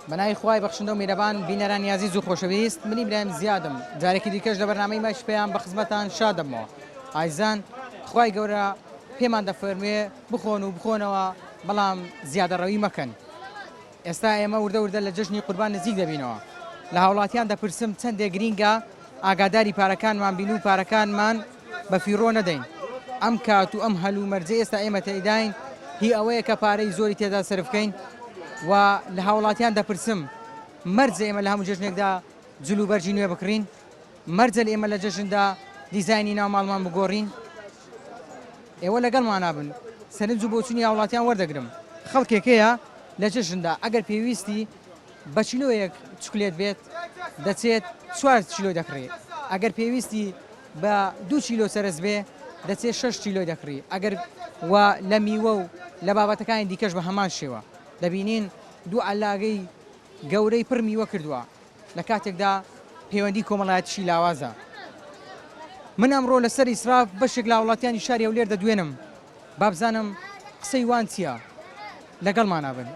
بەناوی خوای بەخشندە و میرەبان بینەرانی ئازیز و خۆشەویست من ئیبراهیم زیادم جارێکی دیکەش لە بەرنامەی مایکی پەیام بە خزمەتان شاد دەبمەوە ئایزان خوای گەورە پێمان دەفەرموێ بخۆن و بخۆنەوە بەڵام زیادەڕەوی مەکەن ئێستا ئێمە وردە وردە لە جەژنی قوربان نزیک دەبینەوە لە هاوڵاتیان دەپرسم چەندێک گرینگە ئاگاداری پارەکانمان بین و پارەکانمان بە فیڕۆ نەدەین ئەم کات و ئەم هەل و مەرجەی ئێستا ئێمە تێیداین هی ئەوەیە کە پارەی زۆری تێدا سەرف بکەین و لە هاوڵاتیان دەپرسم مەرجە ئێمە لە هەموو جەژنێکدا جل و بەرگی نوێ بکڕین؟ مەرجە ئێمە لە جەژندا دیزاینی ناو ماڵمان بگۆڕین؟ ئێوە لەگەڵمانا بن سەرنج و بۆچونی هاوڵاتیان وەردەگرم. خەڵکێک هەیە لە جەژندا ئەگەر پێویستی بە کیلۆیەک چوکلێت بێت دەچێت چوار کیلۆی دەکڕی، ئەگەر پێویستی بە دوو کیلۆ چەرەس بێ دەچێت شەش کیلۆی دەکڕی، ئەگەر و لە میوە و لە بابەتەکانی دیکەش بە هەمان شێوە دەبینین دوو عەلاگەی گەورەی پڕ میوە کردووە لە کاتێکدا پەیوەندی کۆمەڵایەتیشی لاوازە. من ئەمڕۆ لەسەر ئیسراف بەشێک لە هاوڵاتیانی شاری هەولێر دەدوێنم با بزانم قسەی وان چییە؟ لەگەڵمانا بن.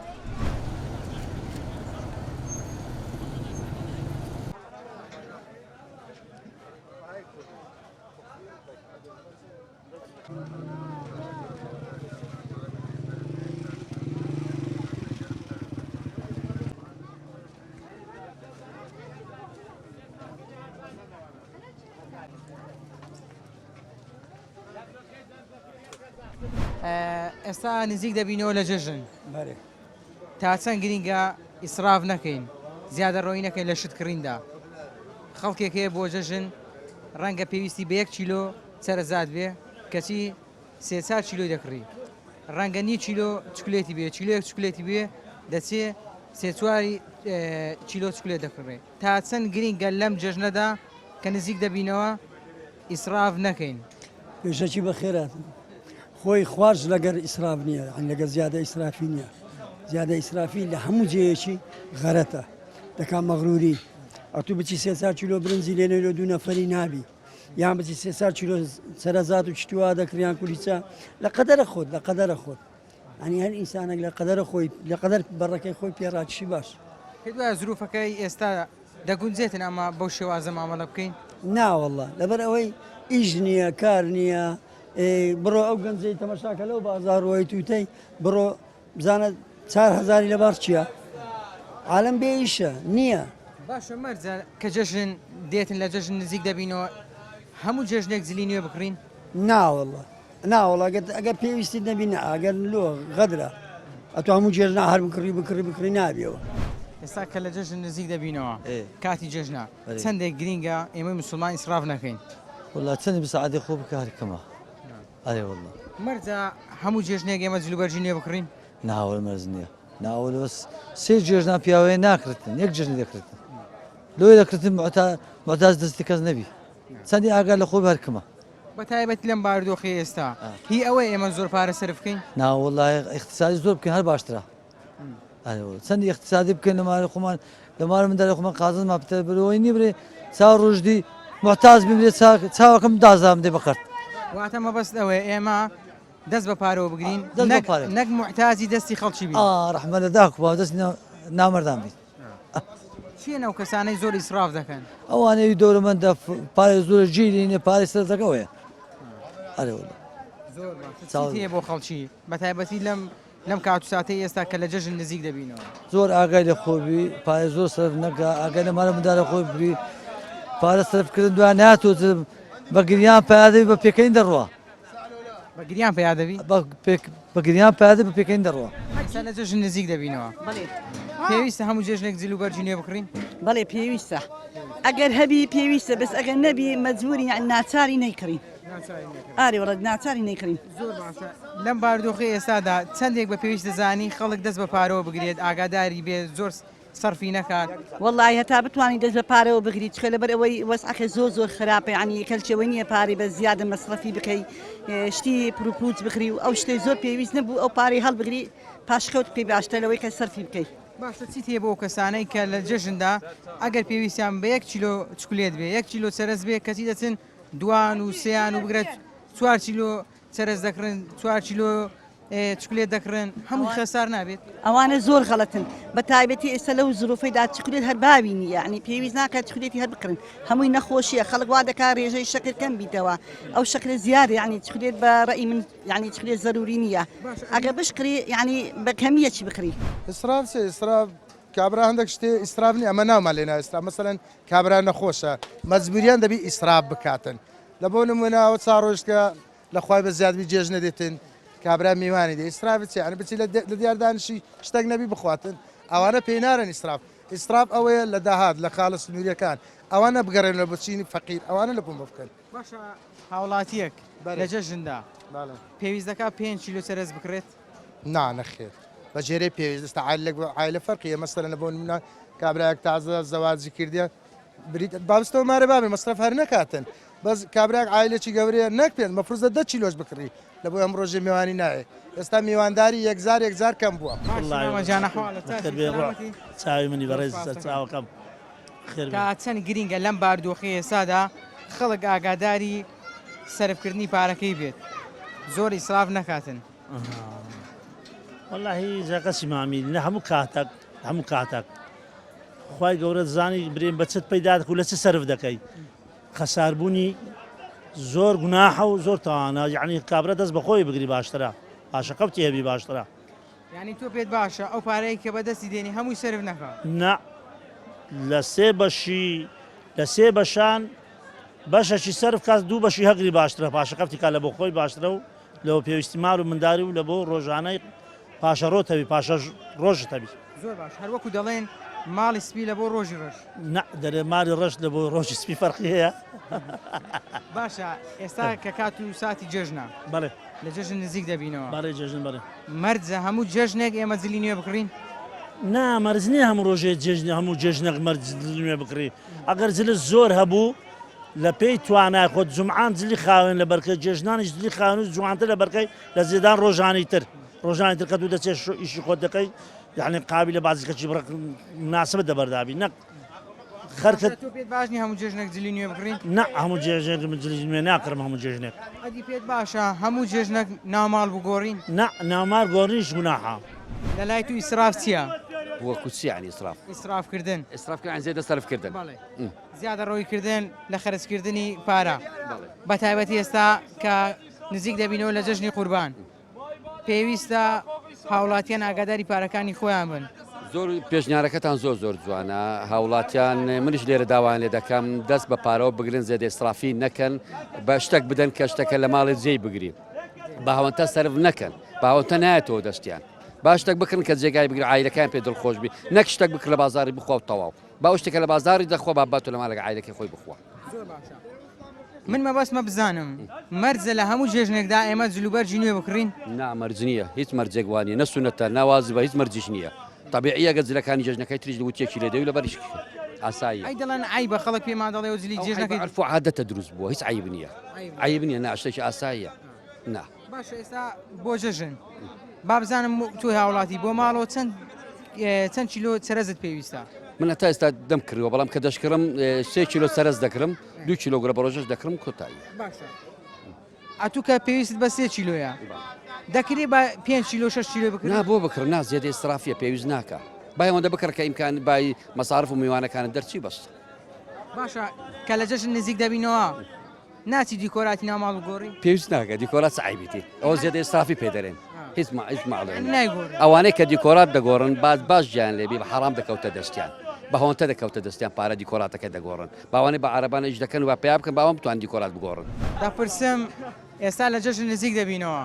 ئێستا نزیک دەبینەوە لە جەژن تا چەند گرینگە ئیسراف نەکەین زیادە ڕۆی نەکەین لە شت کڕیندا خەڵکێک هەیە بۆ جەژن ڕەنگە پێویستی بە یەک کیلۆ چەرەزات بێ کەچی سێ چار کیلۆی دەکڕی ڕەنگە نیو کیلۆ چکلێتی بێ کیلۆیەک چکلێتی بێ دەچێ سێ چواری کیلۆ چکلێت دەکڕێ تا چەند گرینگە لەم جەژنەدا کە نزیک دەبینەوە ئیسراف نەکەین. پێشەکی بەخێرهاتن. خۆی خوارج لەگەر ئیسراف نییە یانی لەگەر زیادە ئیسرافی نییە زیادە ئیسرافی لە هەموو جێیەکی غەرەتە دەکا مەغروری ئەتوو بچی سێ چار کیلۆ برنجی لێنێ لۆ دوو نەفەری نابی یان بچی سێ چار کیلۆ چەرەزات و شتوا دەکریان کولیچە لە قەدەرە خۆت لە قەدەرە خۆت ئەنی هەر ئینسانێک لە قەدەرە خۆی لە قەدەر بەڕەکەی خۆی پێڕاکشی باش. پێت وایە زروفەکەی ئێستا دەگونجێتن ئەمە بەو شێوازە مامەڵە بکەین؟ نا واللە لەبەر ئەوەی ئیش نییە کار نییە بڕۆ ئەو گەنجەی تەمەشاکە لەو بازاڕ وەی تووتەی بڕۆ بزانە چار هەزاری لەبەر چییە عالم بێ ئیشە نییە. باشە مەرجە کە جەژن دێتن لە جەژن نزیک دەبینەوە هەموو جەژنێک جلی نوێ بکڕین؟ نا واللە ناوەڵا گەر ئەگەر پێویستیت نەبی نا ئەگەر لۆ غەدرە ئەتۆ هەموو جێژنا هەر بکڕی بکڕی بکڕی نابیەوە. ئێستا کە لە جەژن نزیک دەبینەوە کاتی جەژنە چەندێک گرینگە ئێمەی موسڵمان ئیسراف نەکەین؟ وەڵا چەندی بسەعادی خۆ بکە هەر کەمە ئەرێ وەڵا. مەرجە هەموو جێژنێک ئێمە جلوبەرگی نوێ بکڕین؟ ناوەڵ مەرج نییە ناوەڵ بەس سێ جێژنا پیاوەیە ناکڕتن یەک جێژنی دەکڕتن لۆیە دەکڕتن معتاز دەستی کەس نەبی چەندی ئاگا لە خۆ هەر کەمە. بە تایبەتی لەم بارودۆخەی ئێستا هی ئەوەیە ئێمە زۆر پارە سەرف بکەین؟ نا وەڵا ئیقتسادی زۆر بکەین هەر باشترە چەندی ئیقتسادی بکەین لە ماڵی خۆمان لە ماڵ منداڵی خۆمان قازانجمان پتر برەوەی نییە برێ چا ڕۆژدی محتاج بمرێ چاوەکەم دازام دێ بەقەرت. واتە مەبەست ئەوەیە ئێمە دەست بە پارەوە بگرین نەک موحتاجی دەستی خەڵکی بین. ڕەحمە لە داک و باوک دەستی نامەردان بیت. کێن ئەو کەسانەی زۆر ئیسراف دەکەن؟ ئەوانەی دەورەمەندە پارەی زۆر گیرینە پارەی سەر دەکەوەیە. ئەرێ وەڵا. زۆر باشە. چیت هەیە بۆ خەڵکی بە تایبەتی لەم لەم کات و ساتەی ئێستا کە لە جەژن نزیک دەبینەوە؟ زۆر ئاگای لە خۆ بی پارەی زۆر سەرف نەکا ئاگای لە مالە مندالە خۆی بی پارە سەرف کردن دوای ناتۆ بە گریان پیا دەبی بە پێکەنین دەڕوا. بە گریان پیا دەبی؟ بە گریان پیا دەبی بە پێکەنین دەڕوا. ئێستا لە جەژن نزیک دەبینەوە. بەڵێ. پێویستە هەموو جەژنێک جل و بەرگی نوێ بکڕین؟ بەڵێ پێویستە. ئەگەر هەبی پێویستە بەس ئەگەر نەبی مەجبوری یانی ناچاری نەیکڕین. ئارێ وەڵا ناچاری نەیکڕین. زۆر باشە لەم بارودۆخەی ئێستادا چەندێک بە پێویست دەزانی خەڵک دەست بە پارەوە بگرێت ئاگاداری بێت زۆر سەرفی نەکات؟ وەڵاهی هەتا بتوانی دەست بە پارەوە بگری چکە لەبەر ئەوەی وەزعەکە زۆر زۆر خراپە یانی کەلکەوەی نییە پارەی بە زیادە مەسرەفی بکەی شتی پروپوچ بکری و ئەو شتەی زۆر پێویست نەبوو ئەو پارەی هەڵبگری پاشکەوت بکەی باشترە لەوەی کە سەرفی بکەی. باشە چیت هەیە بۆ ئەو کەسانەی کە لە جەژندا ئەگەر پێویستیان بە یەک کیلۆ چکلێت بێ یەک کیلۆ چەرەس بێ کەچی دەچن دوان و سێیان و بگرە چوار کیلۆ چەرەس دەکڕن چوار کیلۆ. چکلێت دەکڕن هەمووی خەسار نابێت؟ ئەوانە زۆر غەڵەتن بە تایبەتی ئێستا لەو زروفەیدا چکلێت هەر باوی نییە یعنی پێویست ناکات چکلێتی هەر بکڕن هەمووی نەخۆشیە خەڵک وا دەکات رێژەی شەکر کەم بیتەوە ئەو شەکرە زیادە یعنی چکلێت بە رەئی من یعنی چکلێت زەروری نییە ئەگەر بشکڕی یعنی بە کەمیەکی بکڕی. ئیسراف چیە ئیسراف کابرا هەندێک شتێ ئیسراف نیە ئەمە ناومان لێ ناوە ئیسراف مەسەلەن کابرا نەخۆشە مەجبوریان دەبی ئیسراف بکاتن لە بۆ نمونە ئەوە چا ڕۆیشتکە لە خوای بە زیادبی جێژنە دێتن کابرا میوانی دێ ئیسرافی چیە یعنی بچی لە دیار دانیشی شتێک نەبی بخواتن ئەوانە پێی نارن ئیسراف ئیسراف ئەوەیە لە داهات لە خاڵە سنووریەکان ئەوانە بگەڕێنەوە بۆ چینی فەقیر ئەوانە لە پۆمپە بکەن. باشە هاوڵاتیەک لە جەژندا پێویست دەکات پێنج کیلۆ چەرەس بکڕێت؟ نا نەخێر بە جێرەی پێویست ئێستا عایلەک بۆ عایلە فەرقیە مەسەلەن بۆ نمونە کابرایەک تازە زەواجی کردیە بریت بابستەوە مارە بابێ مەسرەف هەر نەکاتن بەس کابراک عایلێکی گەورەیە نەک پێنج مەفروزە دە کیلۆش بکڕی لە بۆ ئەم ڕۆژێ میوانی نایێ ئێستا میوانداری یەکجار یەکجار کەم بووە. چاوی منی بەڕێز سەرچاوەکەم خێر تا چەند گرینگە لەم باردۆخەی ئێستادا خەڵک ئاگاداری سەرفکردنی پارەکەی بێت زۆر ئیسراف نەکاتن. وەڵاهی جاکەسی مامی لە هەموو کاتەک هەموو کاتەک خوای گەورە زانی برێن بە چت پەیدا دەکەی و لە چ سەرف دەکەی خەساربوونی زۆر گوناحە و زۆر تاوانە یعنی کابرا دەست بەخۆی بگری باشترە پاشەکەوتی هەبی باشترە. یانی تۆ پێت باشە ئەو پارەی کە بەدەستی دێنی هەمووی سەرف نەکا؟ نا لە سێ بەشی لە سێ بەشان بەشەکی سەرف کات دوو بەشی هەگری باشترە پاشەکەفتی کا لە بۆ خۆی باشترە و لەوە پێویستی مال و منداری و لە بۆ ڕۆژانەی پاشەڕۆت هەبی پاشە ڕۆژت هەبی. زۆر باش هەر وەکو دەڵێن ماڵی سپی لە بۆ ڕۆژی ڕەش. نا دەرێ مالی ڕەش لە بۆ ڕۆژی سپی فەرقی هەیە. باشە ئێستا کە کات و ساتی جەژنە. بەڵێ. لە جەژن نزیک دەبینەوە. بەڵێ جەژن بەڵێ. مەرجە هەموو جەژنێک ئێمە جلی نوێ بکڕین؟ نا مەرج نییە هەموو ڕۆژێ جەژن هەموو جەژنێک مەرج جلی نوێ بکڕی ئەگەر جلت زۆر هەبوو لە پێی توانای خۆت جومعان جلی خاوێن لە بەرکەی جێژنانیش جلی خاوێن و جوانتر لە بەرکەی لە زێدان ڕۆژانی تر ڕۆژانی تر کە دوو دەچێت ئیشی خۆت دەکەی یعنی قابی لە بازی کەچی بڕک مناسبت دەبەردابی نەک خەرکت تۆ پێت باش نیە هەموو جێژنێک جلی نوێ بکڕین؟ نا هەموو جێژنێک من جلی نوێ ناکڕم هەموو جێژنێک. ئەدی پێت باشە هەموو جێژنێک ناوماڵ بگۆڕین؟ نا ناوماڵ گۆڕینیش گوناحە. لە لای تو ئیسراف چیە؟ وەکو چی یانی ئیسراف؟ ئیسراف کردن. ئیسراف کردن یانی زێدە سەرف کردن. بەڵێ زیادەڕەوی کردن لە خەرج کردنی پارە بە تایبەتی ئێستا کە نزیک دەبینەوە لە جەژنی قوربان. پێویستە هاوڵاتیان ئاگاداری پارەکانی خۆیان بن. زۆر پێشنیارەکەتان زۆر زۆر جوانە هاوڵاتیان منیش لێرە داوایان لێ دەکەم دەست بە پارەوە بگرن زێدە ئیسرافی نەکەن بە شتێک بدەن کە شتەکە لە ماڵێ جێی بگری بە هەوەنتە سەرف نەکەن بە هەوەنتە نایەتەوە دەستیان با شتێک بکڕن کە جێگای بگرن عایلەکان پێ دڵخۆش بی نەک شتێک بکڕ لە بازاری بخوا و تەواو با ئەو شتێکە لە بازاری دەخوا با باتۆ لە ماڵەکە عایلەکەی خۆی بخوا. زۆر باشە من مەبەستمە بزانم مەرجە لە هەموو جێژنێکدا ئێمە جلوبەرگی نوێ بکڕین؟ نا مەرج نییە هیچ مەرجێک وا نییە نە سونەتە نە واجبە هیچ مەرجیش نییە تەبیعیە گەر جلەکانی جێژنەکەی تریش وتیەکی لێ دەوی لەبەریش ئاساییە. ئەی دەڵێن عەیبە خەڵک پێمان دەڵێ و جلی ئەو عەیبە جێژنەکەی عورف و عادەتە دروست بووە هیچ عەیب نییە عەیب نییە نا شتێکی ئاساییە نا. باشە ئێستا بۆ جەژن با بزانم تۆی هاوڵاتی بۆ ماڵەوە چەند چەند کیلۆ چەرەزت پێویستە؟ من هەتا ئێستا دەم کڕیوە بەڵام کە دەشکڕم سێ کیلۆ چەرەز دەکڕم دوو کیلۆ گرە بەڕۆژەش دەکڕم کۆتایی. باشە ئەتوو کە پێویستت بە سێ کیلۆیە دەکرێ بە پێ کیلۆ شەش کیلۆ بکڕی؟ نا بۆ بکڕم نا زێدە ئیسرافیە پێویست ناکا با ئەوەندە بکڕ کە ئیمکان بای مەسارف و میوانەکانت دەرچی بەس. باشە کە لە جەژن نزیک دەبینەوە ناچی دیکۆراتی ناو ماڵ بگۆڕی؟ پێویست ناکە دیکۆرات چ عەیبیتی ئەوە زێدە ئیسرافی پێ دەرێن هیچ ما هیچ ماڵێ یانی نایگۆڕی؟ ئەوانەی کە دیکۆرات دەگۆڕن باش باش گیان لێبی بە حەڕام دەکەوتە دەستیان بە هۆنتە دەکەوتە دەستیان پارە دیکۆراتەکە دەگۆڕن باوانەی بە عارەبانە ئیش دەکەن و پیا بکەن باوان بتوان دیکۆرات بگۆڕن. دەپرسم ئێستا لە جەژن نزیک دەبینەوە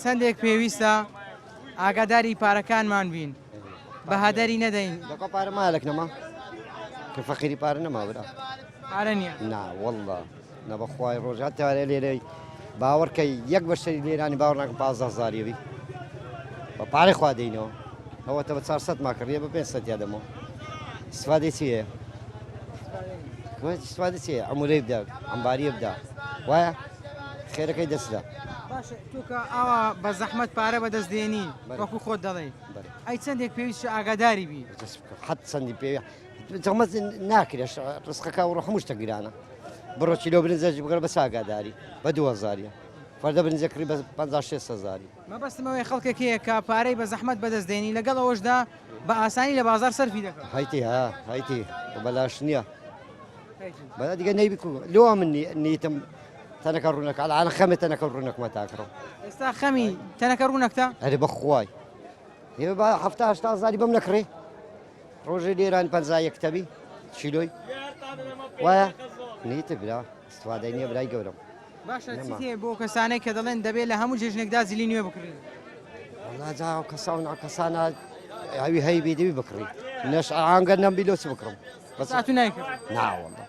چەندێک پێویستە ئاگاداری پارەکانمان بین بە هەدەری نەدەین؟ لەکۆ پارە مالک نەما کە فەقیری پارە نەما برا. پارە نییە؟ نا واللە نا بەخوای ڕۆژ هەتا لێرەی باوەڕ کەی یەک بەشەری لێرانی باوەڕ ناکەم 15 هەزاری بی بە پارەی خوا دەینەوە ئەوەتە بە 400 ما کڕیە بە 500 یا دەمەوە استفادەی چی هەیە استفادە چی هەیە عمولەی بدە عەمباریە بدە وایە خێرەکەی دەستدا باشە تۆ کە ئاوا بە زەحمەت پارە بەدەست دێنی وەکو خۆت دەڵێی ئەی چەندێک پێویستە ئاگاداری بی حەت چەندی پێوی زەحمەت ناکرێت ڕزقەکە وڕۆ هەموو شتە گرانە بڕۆ کیلۆ برنجێکی بگەڕ بەس ئاگاداری بە دوو هەزاریە. فەردە برنجە کڕی بە 50 6 هەزاری. مەبەستم ئەوەیە خەڵکێک هەیە کە پارەی بە زەحمەت بەدەست دێنی لەگەڵ ئەوەشدا بە ئاسانی لە بازاڕ سەرفی دەکا. هەیتی ها هەیتی بەلاش نییە. بەلا دیگە نەیبی کو لۆ من نیتم تەنەکە ڕوونەکە الان خەمێ تەنەکە ڕوونەکمە تاکڕم. ئێستا خەمی تەنەکە ڕوونەکتە؟ ئەرێ بەخوای ئێ با 70 80 هەزاری بەم نەکڕێ. ڕۆژێ لێران 51 تەبی چیلۆی وایە نیتە برا استفادەی نییە برای گەورەم. باشە چیت هەیە بۆ کەسانێک کە دەڵێن دەبێت لە هەموو جێژنێکدا زلی نوێ بکڕین؟ وەڵا جا ئەو کەسان ئەو کەسانە ئەوی هەی بێ دەبی بکڕی نەش ئانگە نەمبی لۆ چ بکڕم بەس تو نایکڕی؟ نا وەڵا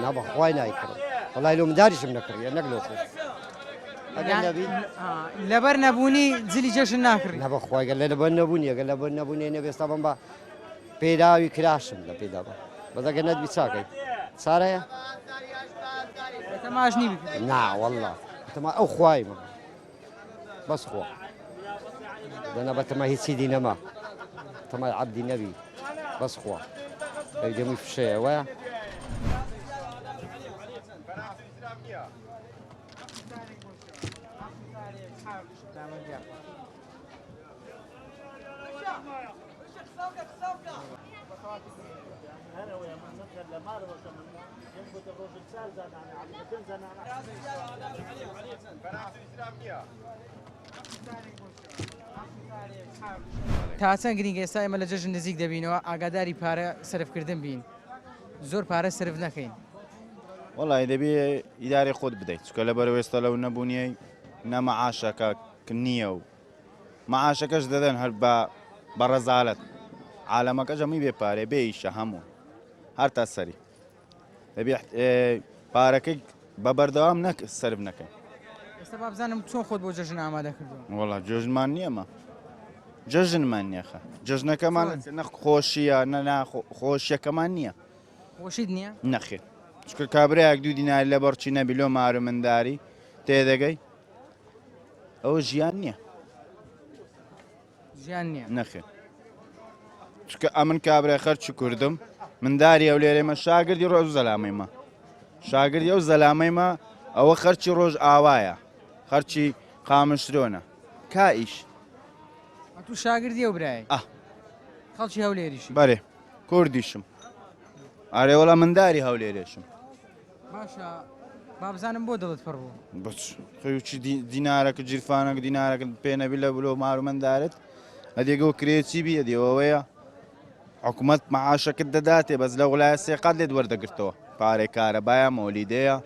نا بەخوای نایکڕم وەڵای لۆ منداریشم نەکڕیە نەک لۆ خۆم ئەگەر نەبی لەبەر نەبوونی جلی جەژن ناکڕی؟ نا بەخوای گەر لەبەر نەبوونی ئەگەر لەبەر نەبوونی نەبێ ئێستا بم بە پێراوی کراشم لە پێدا بە بەس ئەگەر نەتبی چاکەی چارەیە بەتەماش نی بکڕی؟ نا وەڵا بەتەما ئەو خوای من بەس خوا دەنا بەتەما هیچی دی نەما تەمای عەبدی نەبی بەس خوا ئەوی دەمووی فشەیە وایە تا چەند گرینگە ئێستا ئێمە لە جەژن نزیک دەبینەوە ئاگاداری پارە سەرفکردن بین زۆر پارە سرف نەکەین. وەڵی دەبێ ئیدارەی خۆت بدەیت چکە لە بەرەوێستە لەو نەبوونیەی نە مەعاشەکە نییە و مەعاشەکەش دەدەن هەر بە بە ڕەزالەت عالەمەکەش هەمووی بێ پارەیە بێ ئیشە هەموو هەر تا سەری دەبێ پارەکەی بە بەردەوام نەک سەرف نەکەین. ئێستا با بزانم چۆن خۆت بۆ جەژن ئامادە کردووە؟ وەڵا جەژنمان نییە مە جەژنمان نییە خە جەژنەکەمان نە خۆشیە نە خۆشیەکەمان نییە. خۆشیت نییە؟ نەخێر چونکە کابرایەک دوو دیناری لە بەڕچی نەبی لۆ مار و منداری تێدەگەی ئەوە ژیان نییە. ژیان نییە؟ نەخێر چونکە ئەمن کابرای خەرچی کوردم منداری ئەو لێرێمە شاگردی ڕۆژ زەلامەی مە شاگردی ئەو زەلامەی مە ئەوە خەرچی ڕۆژ ئاوایە خەرچی قامشرۆنە کا ئیش تو شاگردی ئەو برای ئە خەڵکی هەولێریشی بەرێ کوردیشم ئارێ وەڵا منداری هەولێرێشم باشە با بزانم بۆ دڵت پڕ بوو؟ بەس خەوچی دینارەکە جیرفانەک دینارەکە پێ نەبی لە بلۆ مارومەندارت ئەدێگەوە کرێچی بی ئەدێەوەیە حکوومەت معاشەکەت دەداتێ بەس لە وڵایە سێقات لێت وەردەگرتەوە پارێ کارەبایە مۆلیدەیە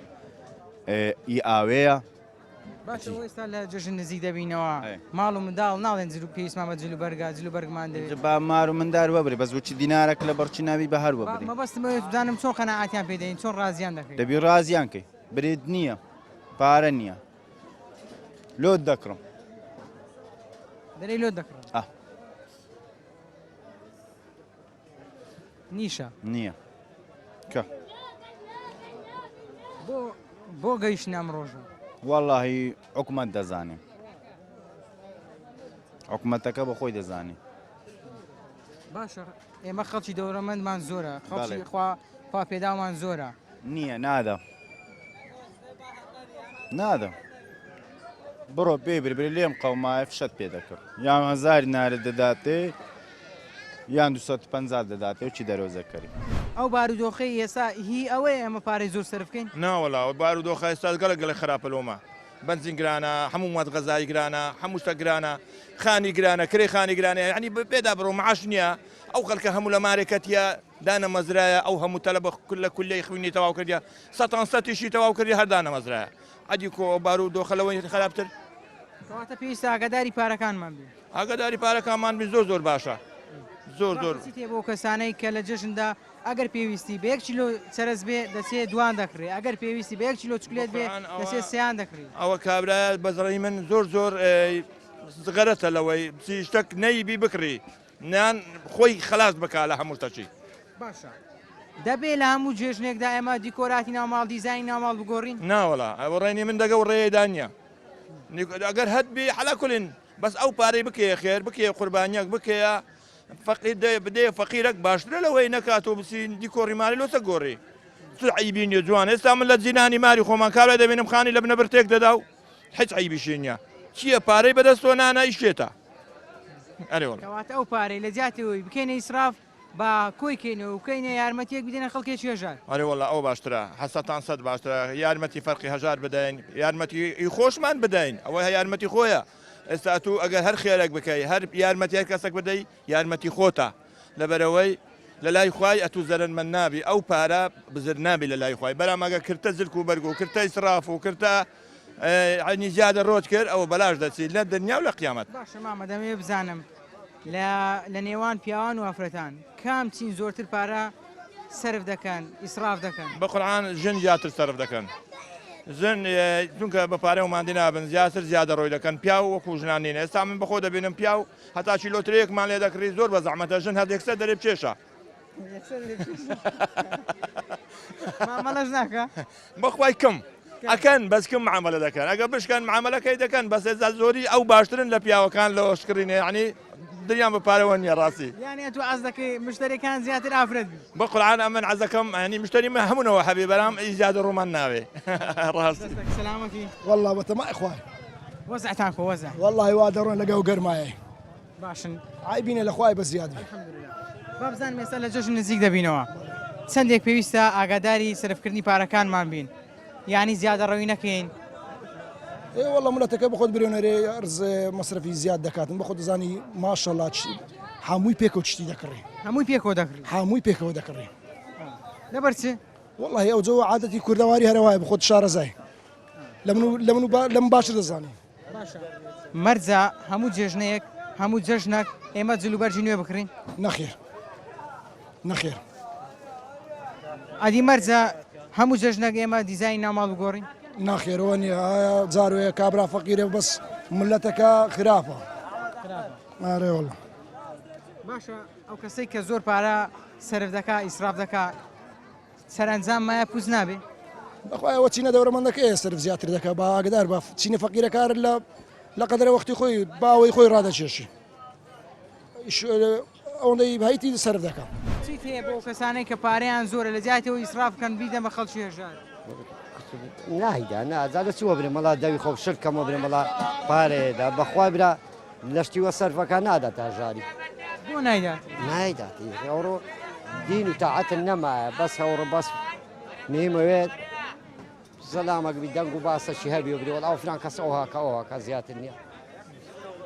ئی ئاوەیە باشە ئەوە ئێستا لە جەژن نزیک دەبینەوە ماڵ و منداڵ ناڵێن جل و پێویستمان بە جل و بەرگە جل و بەرگمان دەوێت با مار و مندار وەبرێ بەس وچی دینارەک لە بەڕچی ناوی بە هەر وەبرێ مەبەستم ئەوەیە بزانم چۆن قەناعەتیان پێ دەین چۆن ڕازیان دەکەین دەبی ڕازیان کەی برێت نییە پارە نییە لۆت دەکڕم دەرەی لۆت دەکڕم ئە نیشە نییە کە بۆ بۆ گەیشتنە ئەم ڕۆژە واللهی حکومەت دەزانێ حکومەتەکە بە خۆی دەزانێ باشە ئێمە خەڵکی دەورەمەندمان زۆرە خەڵکی خوا خوا پێدامان زۆرە نییە نادا نادا بڕۆ پێ بری لێم قەومایە فشەت پێ دەکرد یان هەزاری نارە دەداتێ یان 250 دەداتێ و چی دەرۆزەکەری. ئەو بارودۆخەی ئێستا هی ئەوەیە ئێمە پارەی زۆر سەرف بکەین؟ نا وەڵا ئەو بارودۆخە ئێستا گەلەک گەلەک خراپە لۆمە بەنزین گرانە هەموو مواد غەزایی گرانە هەموو شتە گرانە خانی گرانە کرێی خانی گرانە یعنی پێدا بڕۆ معاش نییە ئەو خەلکە هەموو لە مارێکەتیە دانەمەزرایە ئەو هەموو تەلەبە لە کولیەی خوینی تەواو کردیە سەتان سەتیشی تەواو کردی هەر دانەمەزرایە ئەدی کۆ ئەو بارو دۆخە لەوەی خراپتر. کەواتە پێویستە ئاگاداری پارەکانمان بین. ئاگاداری پارەکانمان بین زۆر زۆر باشە زۆر زۆر. چیت هەیە بۆ کەسانەی کە لە جەژندا ئەگەر پێویستی بە یەک کیلۆ چەرەس بێ دەچێ دوان دەکڕێ ئەگەر پێویستی بە یەک کیلۆ چوکلێت بێ دەچێ سیان دەکڕی. ئەوە کابرایە بەزڕی من زۆر زۆر غەرەتە لەوەی شتەک نەیبی بکڕی نان خۆی خەلاس بکا لە هەموو شتەکی. باشە دەبێ لە هەموو جێژنێکدا ئێمە دیکۆراتی ناو ماڵ دیزاینی ناو ماڵ بگۆڕین؟ نا وەڵا ئەوە ڕێنی من دەگەو ڕێیدا نییە ئەگەر هەت بی عەلا کولین بەس ئەو پارەی بکەیە خێر بکەیە قوربانیەک بکەیە فەقیر بدەیە فەقیرەک باشترە لەوەی نەکات و بچی دیکۆڕی ماری لۆ چە گۆڕی چ عەیبی نییە جوان ئێستا من لە جیرانی ماری خۆمان کابرای دەبینم خانی لە بنەبر تێک دەدا و. هیچ عیبیشی نییە چییە پارەی بەدەستەوە نانا ئیشێتە ئەرێ وەڵا. کەواتە ئەو پارەی لە جیاتی ئەوەی بکەینە ئیسراف با کۆی کەینەوە و بکەینە یارمەتیەک بدەینە خەڵکێکی هەژار. ئەرێ وەڵا ئەوە باشترە هەسەتان سەت باشترە یارمەتی فەرقی هەژار بدەین یارمەتی ئی خۆشمان بدەین ئەوە یارمەتی خۆیە ئێستا ئەتوو ئەگەر هەر خێرێک بکەی هەر یارمەتی هەر کەسێک بدەی یارمەتی خۆتە لەبەرئەوەی لەلای خوای ئەتوو زەرەرمەند نابی ئەو پارە بزر نابی لەلای خوای بەرام ئەگەر کرتە زلک و بەرگ و کرتە ئیسراف و کرتە عەینی زیادە ڕۆت کرد ئەوە بەلاش دەچی لە دنیا و لە قیامەت. باشە مامە دەمەوێ بزانم لە لە نێوان پیاوان و ئافرەتان کام چین زۆرتر پارە سەرف دەکەن ئیسراف دەکەن؟ بە قورعان ژن زیاتر سەرف دەکەن ژن چونکە بە پارە و ماندی نابن زیاتر زیادە ڕۆی دەکەن پیاو وەکو ژنان نین ئێستا من بەخۆ دەبینم پیاو هەتا کیلۆ ترێیەکمان لێ دەکڕی زۆر بە زەحمەتە ژن هەر یەکسەر دەرێ بکێشە. مامەڵەش ناکا؟ بەخوای کم ئەکەن بەس کم معاملە دەکەن ئەگە بشکەن معاملەکەی دەکەن بەس ئێستا زۆری ئەو باشترن لە پیاوەکان لە شکڕینە یعنی دریان بە پارەوە نییە ڕاستی یعنی ئەتوو عەز دەکەی مشتەریەکان زیاتر ئافرەت بی بە قورعان ئەمن عەزەکەم یعنی مشتەری من هەموو حەبی بەرام ئی زیادە ڕوومان ناوێ ڕاستی دەستەک سەلامەتی والله بەتەمای خوای وەزعتان خۆ وەزع والله وا دەڕۆن لەگەو گەرمایە باشن عیبینە لە خوای بە زیاد بی با بزانم ئێستا لە جەژن نزیک دەبینەوە چەندێک پێویستە ئاگاداری سەرفکردنی پارەکانمان بین یعنی زیادەڕەوی نەکەین ئێ والله ملەتەکە بەخۆت برێنەرێ ئەرز مەسرەفی زیاد دەکاتن بەخۆت دەزانی ماشەڵا هەمووی پێکەوە شتی دەکڕی هەمووی پێکەوە دەکڕی هەمووی پێکەوە دەکڕی لەبەر چ والله ئەو جەوە عادەتی کوردەواری هەرەوایە بەخۆت شارەزای لە من و لە من و لە من باشتر دەزانی باشە مەرجە هەموو جێژنەیەک هەموو جەژنەک ئێمە جلوبەرگی نوێ بکڕین؟ نەخێر نەخێر. ئەدی مەرجە هەموو جەژنەک ئێمە دیزاین ناوماڵ بگۆڕین؟ ناخێرەوە نییە ئایا جاروەیە کابرا فەقیرە بەس ملەتەکە خراپە ئارێ وەڵا. باشە ئەو کەسەی کە زۆر پارە سەرف دەکا ئیسراف دەکا سەرئەنجام مایە پوچ نابێ؟ بەخوای ئەوە چینە دەورەمەندەکەیە سەرف زیاتر دەکا با ئاگدار بە چینە فەقیرەکار لە لە قەدرە وەختی خۆی باوەی خۆی ڕادەکێشی ئەوەندەی هەیتی سەرف دەکا. چیت هەیە بۆ ئەو کەسانەی کە پارەیان زۆرە لە جیاتی ئەوەی ئیسراف بکەن بیدەن بە خەڵکی هەژار؟ نایدا نا جا لە چوە برێ مەڵا دەوی خۆم شل کەمەوە برێ مەڵا پارەیەدا بەخوای برا لەشتی وە سەرفەکە نادات هەژاری. بۆ نایدات؟ نایدات ئەوڕۆ دین و تاعەتم نەمایە بەس ئەوڕۆ بەس مهمەوێت زەلامەک بی دەنگ و باسەکی هەبی و بری وەڵا ئەو فلان کەس ئەوها کە ئەوها کە زیاتر نییە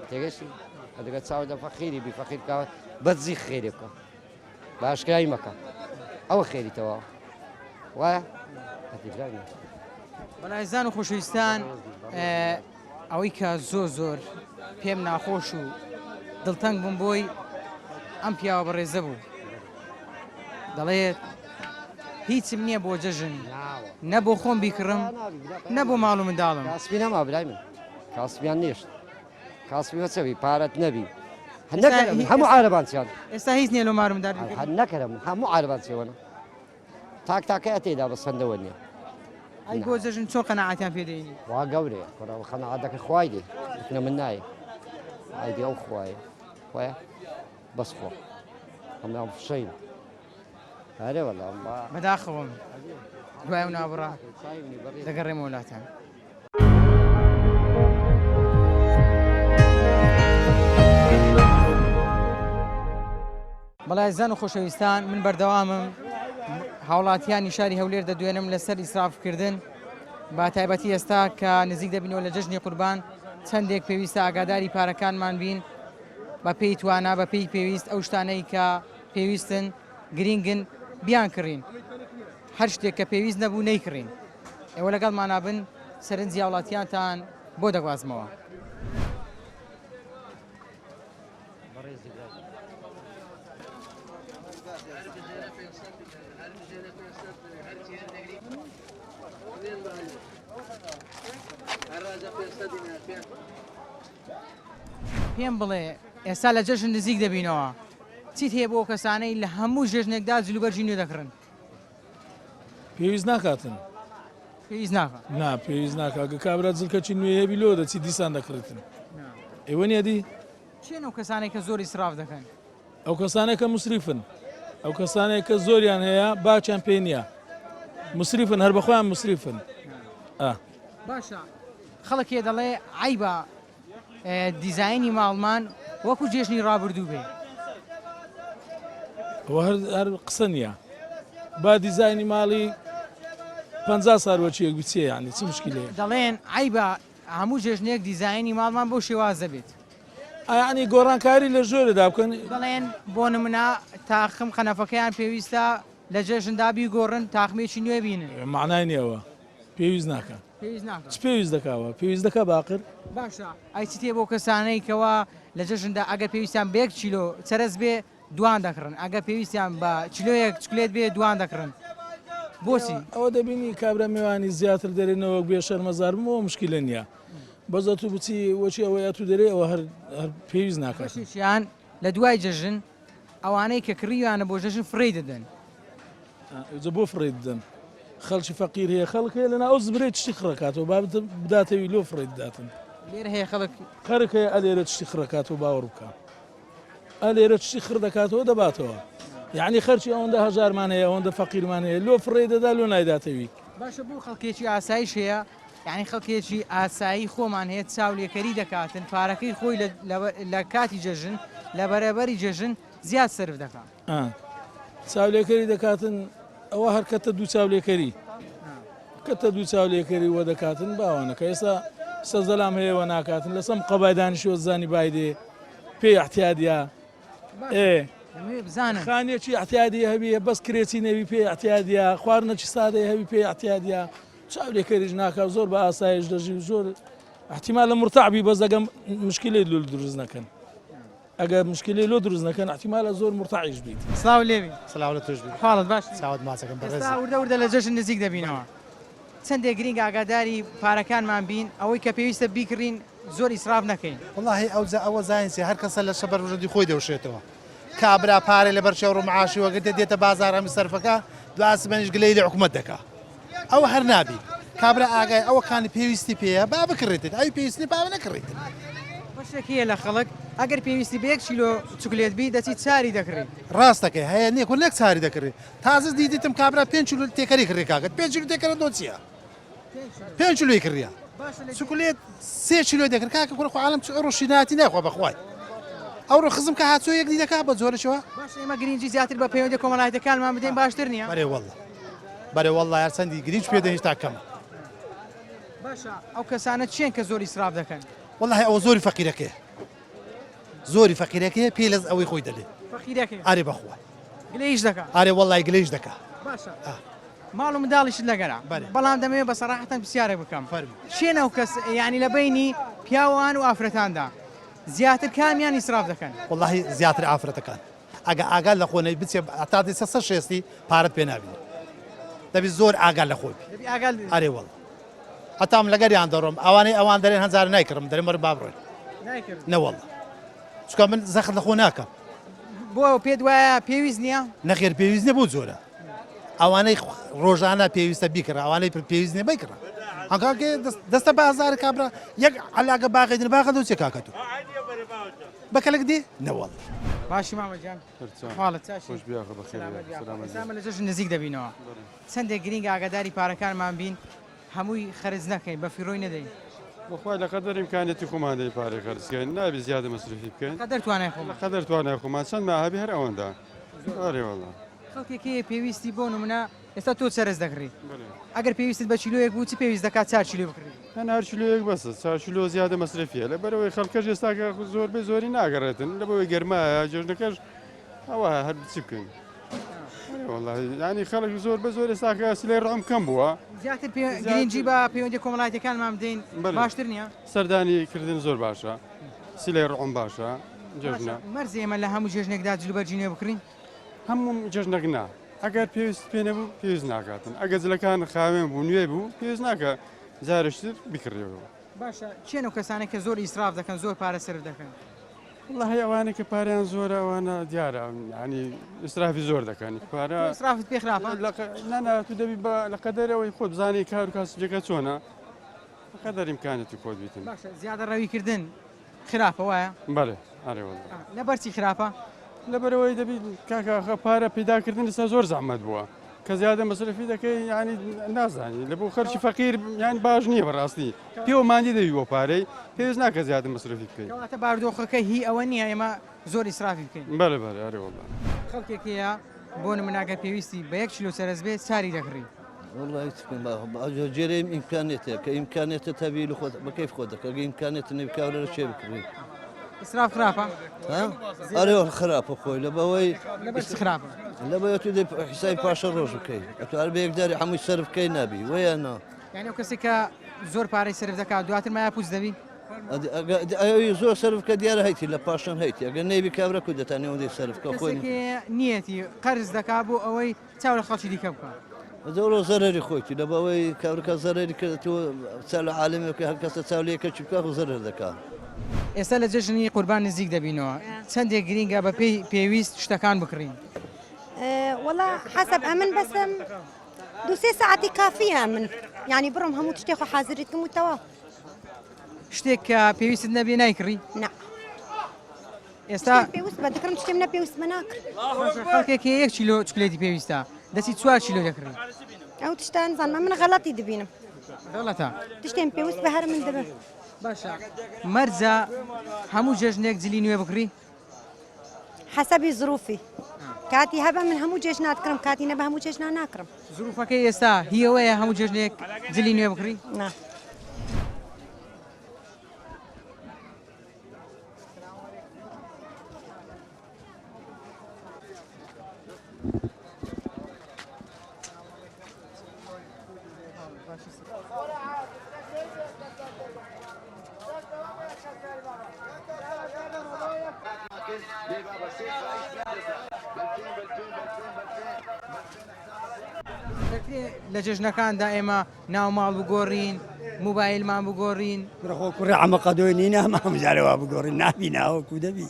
تێگەشتی ئەدەگە چاو لە فەقیری بی فەقیر کە بەدزی خێری بکە باشکرای مەکە ئەوە خێری تەواو وایە بەڵایزان و خۆشەویستان ئەوەی کە زۆر زۆر پێم ناخۆش و دڵتەنگ بووم بۆی ئەم پیاوە بەڕێزە بوو دەڵێت هیچم نییە بۆ جەژن نە بۆ خۆم بیکڕم نە بۆ ماڵ و منداڵم کاسبی نەما برای من کاسبیان نیشت کاسبی وەچەبی پارەت نەبی هەموو عربان چیان ئێستا هیچ نییە لۆ مارم دار نەکەرم هەموو عربان چێوەنە تاک تاکەیە تێدا بە سەندەوە نییە. ئەی بۆ جەژن چۆن قەناعەتیان پێ دێنی؟ وا گەورەیە کوڕە قەناعەتەکە خوای دێ لە من نایە ئایدی ئەو خوایە وایە بەس خوا هەمان فشەین ئەرێ وەڵا بەداخەوەم دوای ئەو ناوبڕە دەگەڕێمەوە لاتان. بەڵێ ئازیزان و خۆشەویستان من بەردەوامم هاوڵاتیانی شاری هەولێر دەدوێنم لەسەر ئیسرافکردن بە تایبەتی ئێستا کە نزیک دەبینەوە لە جەژنی قوربان چەندێک پێویستە ئاگاداری پارەکانمان بین بە پێی توانا بە پێی پێویست ئەو شتانەی کە پێویستن گرینگن بیان کڕین هەر شتێک کە پێویست نەبوو نەیکڕین ئێوە لەگەڵمانا بن سەرنجی هاوڵاتیانتان بۆ دەگوازمەوە. پێم بڵێ ئێستا لە جەژن نزیک دەبینەوە چیت هەیە بۆ کەسانەی لە هەموو جەژنێکدا جلوبەرگی نوێ دەکڕن؟ پێویست ناکاتن. پێویست ناکا. نا پێویست ناکا گە کابرا جلکەکی نوێ هەبی لۆ دەچی دیسان دەکڕیتن ئێوە نیە دی؟ کێن ئەو کەسانەی کە زۆر ئیسراف دەکەن؟ ئەو کەسانەی کە موسریفن ئەو کەسانەی کە زۆریان هەیە باکیان پێ نییە موسریفن هەر بەخۆیان موسریفن ئا. باشە. خەڵک هەیە دەڵێ عەیبە دیزاینی ماڵمان وەکو جێژنی ڕابردوو بێ. ئەوە هەر هەر قسە نییە با دیزاینی ماڵی 50 سال وەچیەک بچێ یعنی چ مشکلەیە دەڵێن عەیبە هەموو جێژنێک دیزاینی ماڵمان بەو شێوازە بێت. یعنی گۆڕانکاری لە ژۆرەدا بکەن. دەڵێن بۆ نمونە تاخم قەنەفەکەیان پێویستە لە جەژندا بیگۆڕن تاخمێکی نوێ بینن. مەعنای نییە ئەوە پێویست ناکا. پێویست ناکا. چ پێویست دەکا ئەوە پێویست دەکا باقر؟ باشە ئەی چ تێ بۆ کەسانەی کەوا لە جەژندا ئەگەر پێویستیان بە یەک کیلۆ چەرەس بێ دوان دەکڕن ئەگەر پێویستیان بە کیلۆیەک چکلێت بێ دوان دەکڕن بۆچی؟ ئەوە دەبینی کابرا میوانی زیاتر دەرێ نەوەک بێ شەرمەزار بم ئەوە مشکیلە نییە بەس ئەتوو بچی وەچی ئەوەی ئەتوو دەرێ ئەوە هەر هەر پێویست ناکات. بەشێکیان لە دوای جەژن ئەوانەی کە کڕیویانە بۆ جەژن فڕێی دەدەن. ئەوجا بۆ فڕێی دەدەن؟ خەڵکی فەقیر هەیە خەڵک هەیە لەنا ئەو زبرەی تشتی خڕەکاتەوە با بداتەوی لۆ فڕێی دەداتن. لێرە هەیە خەڵک. خەرک هەیە ئەلێرە تشتی خڕەکاتەوە باوەڕ بکە ئەلێرە تشتی خڕ دەکاتەوە دەباتەوە یعنی خەرکی ئەوەندە هەژارمان هەیە ئەوەندە فەقیرمان هەیە لۆ فڕێی دەدا لۆ نایداتەوی. باشە بۆ خەڵکێکی ئاسایش هەیە یانی خەڵکێکی ئاسایی خۆمان هەیە چاولێکەری دەکاتن پارەکەی خۆی لە کاتی جەژن لە بەرەبەری جەژن زیاد سەرف دەکات. چاولێکەری دەکاتن ئەوە هەر کەتە دوو چاولێکەری کەتە دوو چاولێکەری وە دەکاتن باوانەکە ئێستا سەزەلام هەیە وە ناکاتن لەسەم قەبای دانیشوە زانی بایدێ پێی احتیادە ئێ بزانم خانێکی احتیادی هەبی بەس کرێچی نەوی پێ احتیادە خواردنەکی سادەی هەبی پێ احتیادە چاولێکەریش ناکا زۆر بە ئاسایش دەژی و زۆر احتیمالە مرتاح بی بەس ئەگەم مشکلەی لۆ دروست نەکەن ئەگەر مشکلەی لۆ دروست نەکەن احتیمالە زۆر مرتاحیش بیت. سڵاو لێبی. سڵاو لە تۆش بی. حاڵت باش؟ چاوت ماچەکەم بەڕێزی. ئێستا وردە وردە لە جەژن نزیک دەبینەوە چەندێک گرینگ ئاگاداری پارەکانمان بین ئەوەی کە پێویستە بیکڕین زۆر ئیسراف نەکەین. وەڵاهی ئەوجا ئەوە زانین چیە هەر کەسە لە شەبەروژەدی خۆی دەوشێتەوە. کابرا پارەی لەبەر چێوڕ و معاشی وەگرتێ دێتە بازار هەمی سەرفەکا دوا سبەینیش گلەیی لە حکومەت دەکا ئەوە هەر نابی کابرا ئاگای ئەوە کانی پێویستی پێیە با بکڕێتێت ئەوی پێویست نیە با نەکڕێتن. بەشێک هەیە لە خەڵک ئەگەر پێویستی بە یەک کیلۆ چوکلێت بی دەچی چاری دەکڕی. ڕاست دەکەی هەیە نیە کورە نەک چاری دەکڕی تازە دیتم کابرا پێنج کیلۆ تێکەری کڕی کاکە پێنج کیلۆ تێکەرە لۆ چیە؟ پێنج کیلۆی کڕیە چوکلێت سێ کیلۆی دەکرد کاکە کوڕە خۆ عالم چ ئەوڕۆ شیریناتی ناخوا بەخوای ئەوڕۆ خزم کە هاتووە یەک دی دەکا بە جۆرەشەوە باش ئێمە گرنگی زیاتر بە پەیوەندی کۆمەڵایەتەکانمان بدەین باشتر نییە بەرێ والله بەرێ والله هەر چەندی گرنج پێ دەین هێشتا کەمە باشە ئەو کەسانە چیان کە زۆر ئیسراف دەکەن والله ئەوە زۆری فەقیرەکەیە زۆری فەقیرەکەیە پێی لەز ئەوەی خۆی دەلێ فەقیرەکەی ئارێ بەخوا گلەیش دەکا ئارێ وەڵای گلەیش دەکا باشە ماڵ و منداڵیشت لەگەرە بەڵام دەمەوێت بە سەراحەتەن پرسیارێک بکەم کێن ئەو کەس یانی لە بەینی پیاوان و ئافرەتاندا زیاتر کامیان ئیسراف دەکەن؟ وەڵاهی زیاتر ئافرەتەکان ئەگە ئاگات لە خۆ نەبی بچێ هەتا دێتە سەر شێستی پارەت پێ نابینێ دەبی زۆر ئاگات لە خۆی بی ئەرێ وەڵا هەتا من لەگەریان دەڕۆم ئەوانەی ئەوان دەرێن هەزار نایکڕم دەرێم وەرن با بڕۆین نەوەڵا چونکە من زەخت لە خۆ ناکەم بۆ پێت وایە پێویست نییە؟ نەخێر پێویست نییە بۆ جۆرە ئەوانەی ڕۆژانە پێویستە بیکڕە ئەوانەی پێویست نییە بیکڕە هەکاکە دەستە بازار کابرا یەک علاگە باغی دن باغە دەوچێ کاکە تۆ بەکەلک دێ نەوەڵ باشی مامە گیان حاڵت چاشی خۆش بی ئاخە بەخێر بێی. سەلامەت ئێستا ئێمە لە جەژن نزیک دەبینەوە چەندێک گرینگە ئاگاداری پارەکانمان بین هەمووی خەرج نەکەین بە فیڕۆی نەدەین. بەخوای لە قەدەر ئیمکانیەتی خۆمان دەی پارەی خەرج کەین نابی زیادە مەسرفی بکەین. لە قەدەر توانای خۆمان. لە قەدەر توانای خۆمان چەند ما هەبی هەر ئەوەندە. ئەرێ وەڵا. خەڵکێک هەیە پێویستی بۆ نمونە ئێستا تۆ چەرەس دەکڕی ئەگەر پێویستت بە کیلۆیەک بوو چ پێویست دەکات چار کیلۆ بکڕی؟ نا نا هەر کیلۆیەک بەسە چار کیلۆ زیادە مەسرەفیە لەبەرئەوەی خەڵکەش ئێستاکە زۆربەی زۆری ناگەڕێتن لەبەوەی گەرمایە جەژنەکەش ئەوە هەر چی بکەین یانی خەڵک زۆر بە زۆر ئێستاکە سلەی ڕەم کەم بووە زیاتر گرنگی بە پەیوەندی کۆمەڵایەتەکانمان بدەین باشتر نییە سەردانی کردن زۆر باشە سلەی ڕەم باشە جەژنە مەرج ئێمە لە هەموو جێژنێکدا جلوبەرگی نوێ بکڕین هەموو جەژنێک نا ئەگەر پێویست پێ نەبوو پێویست ناکاتن ئەگەر جلەکان خاوێن بوو نوێ بوو پێویست ناکە جارشتر بکڕیەوە باشە کێن ئەو کەسانەی کە زۆر ئیسراف دەکەن زۆر پارە سەرف دەکەن؟ وەڵاهی ئەوانەی کە پارەیان زۆرە ئەوانە دیارە یانی ئیسرافی زۆر دەکەن پارە تۆ ئیسرافت پێ خراپە؟ نا نا تو دەبی بە لە قەدەرەوەی خۆت بزانی کار و کاسبیەکە چۆنە لە قەدەر ئیمکانیەتی خۆت بیتن. باشە زیادە ڕەوی کردن خراپە وایە؟ بەڵێ ئەرێ وەڵا. لەبەر چی خراپە؟ لەبەرئەوەی دەبی کاکە ئاخە پارە پەیداکردن ئێستا زۆر زەحمەت بووە. کە زیادە مەسرەفی دەکەی یانی نازانی لە بۆ خەرکی فەقیر یان باش نییە بەڕاستی پێوە ماندی دەوی بۆ پارەی پێویست ناکە زیادە مەسرەفی بکەی. کەواتە بارودۆخەکە هی ئەوە نییە ئێمە زۆر ئیسرافی بکەین. بەلێ بەلێ ئەرێ وەڵا. خەڵکێک هەیە بۆ نمونە گەر پێویستی بە یەک کیلۆ چەرەس بێت چاری دەکڕی. وەڵا هیچ بکەم با جێرەیم ئیمکانێتە کە ئیمکانێتە تەبی لە خۆت بە کەیف خۆت دەکە گە ئیمکانێتە نەبی کاولە لە چێ بکڕی. ئیسراف خراپە؟ ها؟ ئەرێ وەڵا خراپە خۆی لە بەوەی لەبەر چ خراپە؟ لە بەوەی تو دەی حیسابی پاشە ڕۆژ بکەی ئەتو هەر بە یەکجاری هەمووی سەرف بکەی نابی وەیە نا. یانی ئەو کەسێک کە زۆر پارەی سەرف دەکات دواتر مایە پوچ دەبی؟ ئەوی زۆر سەرف کە دیارە هەیتی لە پاشان هەیتی ئەگەر نەیبی کابرا کو دەتانی ئەوەندەی سەرف کە خۆی کەسێک نیەتی قەرز دەکا بۆ ئەوەی چاو لە خەڵکی دیکە بکا. زۆر زەرەری خۆیتی لە بەوەی کابرا زەرەری کرد تۆ چاو لە عالەمێک هەر کەسە چاو لە یەکەکی بکا خۆ زەرەر دەکا. ئێستا لە جەژنی قوربان نزیک دەبینەوە چەندێک گرینگە بە پێی پێویست شتەکان بکڕین؟ وەڵا حەسەب ئەمن بەسم دوو سێ سەعاتی کافیە ئەمن یانی بڕۆم هەموو تشتێ خۆ حازری کەم و تەواو. شتێک کە پێویستت نەبێ نایکڕی؟ نا. ئێستا پێویست بە دەکڕم شتێم نە پێویست بە ناکڕم. خەڵکێک هەیە یەک کیلۆ چکلێتی پێویستە دەچی چوار کیلۆ دەکڕی. ئەو تشتان زانم من غەڵەتی دبینم. غەڵەتە. تشتێم پێویست بە هەر من دەبم. باشە مەرجە هەموو جەژنێک جلی نوێ بکڕی؟ حەسەبی زروفی کاتی هەبە من هەموو جێژنا دکڕم کاتی نەبە هەموو جێژنا ناکڕم. زروفەکەی ئێستا هی ئەوەیە هەموو جێژنێک جلی نوێ بکڕی؟ نا. دەکرێت لە جەژنەکاندا ئێمە ناوماڵ بگۆڕین موبایلمان بگۆڕین خۆ کوڕی عەمە قەدۆی نینە هەمە هەموو جارێ وا بگۆڕین نابی ناوەکو دەبی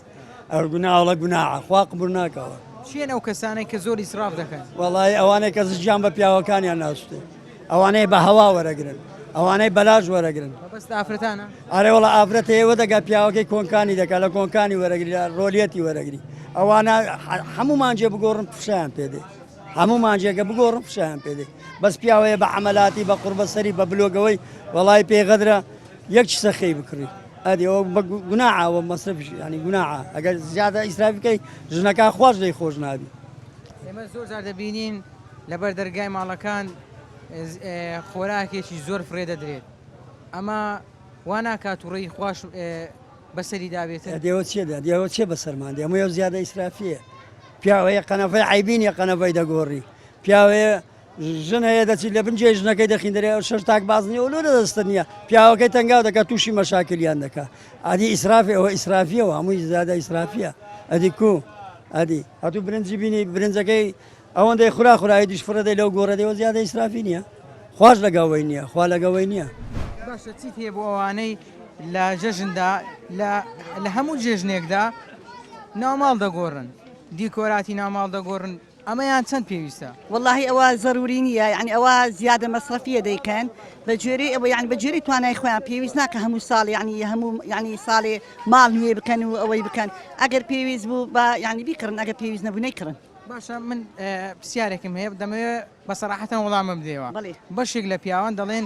ئەو گوناوەڵە گوناعە خوا قبول ناکەوە چیەن ئەو کەسانەی کە زۆر ئیسراف دەکەن؟ وەڵی ئەوانەی کە زگیان بە پیاوەکانیان ناسوتێ ئەوانەی بە هەوا وەرەگرن ئەوانەی بەلاش وەرەگرن مەبەست ئافرەتانە؟ ئەرێ وەڵا ئافرەت هەیە وەدەگا پیاوەکەی کۆنکانی دەکا لە کۆنکانی وەرەگری لە ڕۆلیەتی وەرەگری ئەوانە هەموو مانجێ بگۆڕن فشیان پێ دێ هەموو مانجێکە بگۆڕن فشیان پێ دێ بەس پیاوەیە بە عەمەلاتی بە قوڕبەسەری بە بلۆگەوەی وەڵای پێ غەدرە یەک کیسە خێی بکڕی ئەدی ئەوە بە گوناعە ئەوە مەسرەفیش یانی گوناعە ئەگەر زیادە ئیسرافی بکەی ژنەکان خواش لێی خۆش نابی. ئێمە زۆر جار دەبینین لەبەر دەرگای ماڵەکان خۆراکێکی زۆر فڕێ دەدرێت ئەمە وا ناکات توڕەیی خواش بەسەری دابێتن؟ ئەدی ئەوە چیە ئەدی ئەوە چیە بەسەرمان دێ هەمووی ئەو زیادە ئیسرافیە پیاو هەیە قەنەفەی عەیبی نیە قەنەفەی دەگۆڕی پیاو هەیە ژن هەیە دەچیت لە بن جێی ژنەکەی دەخیندرێ ئەو شەش تاک باز نیە و لۆ لە دەستت نییە پیاوەکەی تەنگاو دەکات تووشی مەشاکلیان دەکات ئەدی ئیسرافی ئەوە ئیسرافیەوە هەمووی زیادە ئیسرافیە ئەدی کو ئەدی هەتوو برنجی بینی برنجەکەی ئەوەندەی خورا خورایی دیش فڕێدەی لەو گۆڕە دەیەوە زیادە ئیسرافی نییە خواش لەگەڵەوەی نییە خوا لەگەڵەوەی نییە. باشە چیت هەیە بۆ ئەوانەی لە جەژندا لە لە هەموو جێژنێکدا ناوماڵ دەگۆڕن دیکۆراتی ناوماڵ دەگۆڕن ئەمەیان چەند پێویستە؟ وەڵاهی ئەوە زەروری نییە یانی ئەوە زیادە مەسرەفیە دەیکەن بە گوێرەی ئەوە یانی بە گوێرەی توانای خۆیان پێویست ناکە هەموو ساڵ یانی هەموو یانی ساڵێ ماڵ نوێ بکەن و ئەوەی بکەن ئەگەر پێویست بوو با یانی بیکڕن ئەگەر پێویست نەبوو نەیکڕن. باشە من پرسیارێکم هەیە دەمەوێت بە سەراحەتەن وەڵامم بدەیەوە بەڵێ. بەشێک لە پیاوان دەڵێن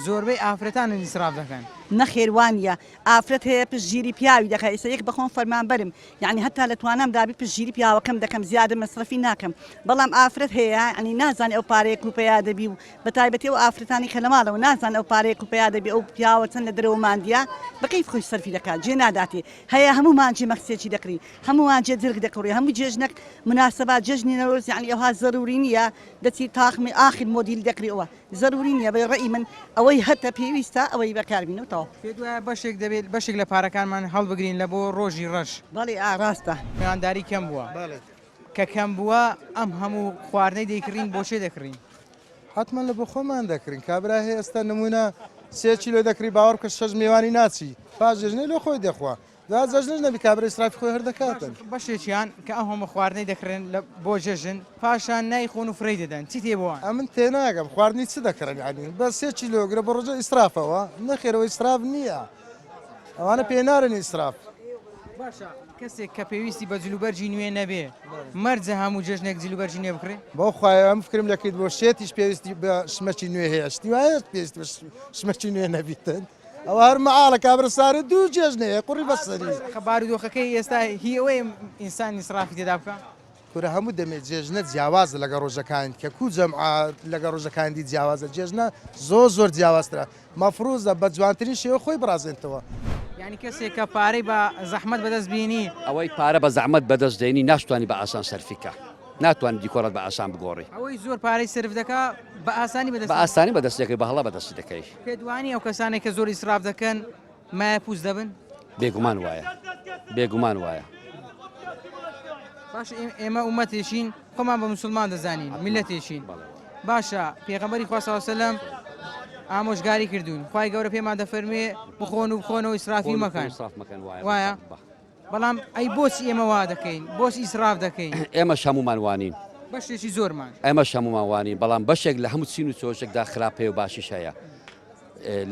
زۆربەی ئافرەتانن ئیسراف دەکەن. نەخێر وانیە ئافرەت هەیە پشتگیری پیاوی دەکات ئێستا یەک بەخۆم فەرمانبەرم یانی هەتا لە توانام دابی پشتگیری پیاوەکەم دەکەم زیادە مەسرەفی ناکەم بەڵام ئافرەت هەیە یانی نازانێ ئەو پارەیە کو پەیا دەبی و بەتایبەتی ئەو ئافرەتانی کە لە ماڵەوە نازانن ئەو پارەیە کو پەیا دەبی ئەو پیاوە چەند لە دەرەوە ماندیە بە کەیف خۆی سەرفی دەکات جێ ناداتێ هەیە هەموو مانجێ مەخسێکی دەکڕی هەموو مانجێ جلک دەکڕی هەموو جێژنەک مناسبات جەژنی نەورۆز یانی ئەوها زەروری نیە دەچی تاقمی ئاخر مۆدیل دەکڕی ئەوە زەروری نیە بە ڕەئی من ئەوەی هەتە پێویستە ئەوەی بەکار بینە و تەواو. پێت وایە بەشێک دەبێت بەشێک لە پارەکانمان هەڵبگرین لە بۆ ڕۆژی ڕەش؟ بەڵێ ئا ڕاستە. میوانداری کەم بووە. کە کەم بووە ئەم هەموو خواردنەی دەیکڕین بۆ چێ دەکڕین؟ حەتمەن لە بۆ خۆمان دەکڕین کابرا هەیە ئێستا نمونە سێ کیلۆ دەکڕی باوەڕ بکە شەش میوانی ناچی پاش جێژنەی لۆ خۆی دەخوا دا جەژنش نەبی کابرا ئیسرافی خۆی هەر دەکاتن. بەشێکیان کە ئەو هەموو خواردنەی دەکڕن لە بۆ جەژن پاشان نایخۆن و فرێی دەدەن چیت هەیە بۆ وان؟ ئەمن تێناگەم خواردنی چ دەکڕن یانی بە سێ کیلۆ گرە بۆ ڕۆژە ئیسرافەوە نەخێر ئەوە ئیسراف نییە ئەوانە پێ نارن ئیسراف. باشە کەسێک کە پێویستی بە جلوبەرگی نوێ نەبێ مەرجە هەموو جەژنێک جلوبەرگی نوێ بکڕێ؟ بۆ خوایە ئەم فکرم لەکرد بۆ شێتیش پێویستی بە شمەکی نوێ هەیە شتی وایە پێویست بە شمەکی نوێ نەبیتن ئەوە هەر مەعاڵە کابرا سارە دوو جێژنەیە قوڕی بەسەری. خە بارودۆخەکەی ئێستا هی ئەوەیە ئینسان ئیسرافی تێدا بکا؟ کورە هەموو دەمێ جێژنە جیاوازە لەگەڵ ڕۆژەکانی کە کو جەمعە لەگەڵ ڕۆژەکانی دی جیاوازە جێژنە زۆر زۆر جیاوازترە مەفروزە بە جوانترین شێوە خۆی بڕازێنتەوە. یانی کەسێک کە پارەی بە زەحمەت بەدەست بینی. ئەوەی پارە بە زەحمەت بەدەست دێنی ناشتوانی بە ئاسان سەرفی کا ناتوانی دیکۆرات بە ئاسان بگۆڕی. ئەوەی زۆر پارەی سەرف دەکا بە ئاسانی بەدەستی بە ئاسانی بەدەستی دەکەوی بە هەڵە بەدەستی دەکەوی. پێت وانیە ئەو کەسانەی کە زۆر ئیسراف دەکەن مایەپووچ دەبن؟ بێگومان وایە بێگومان وایە. باشە ئێمە ئومەتێکین خۆمان بە مسلمان دەزانین میلەتێکین باشە پێغەمبەری خوا صلی الله علیه و سلم ئامۆژگاری کردوون خوای گەورە پێمان دەفەرموێ بخۆن و بخۆنەوە ئیسرافی مەکەن وایە بەڵام ئەی بۆچی ئێمە وا دەکەین بۆچی ئیسراف دەکەین ئێمە هەمومان وانین بەشێکی زۆرمان ئێمە هەمومان وانین بەڵام بەشێک لە هەموو چین و چۆشێکدا خراپەیە و باشیش هەیە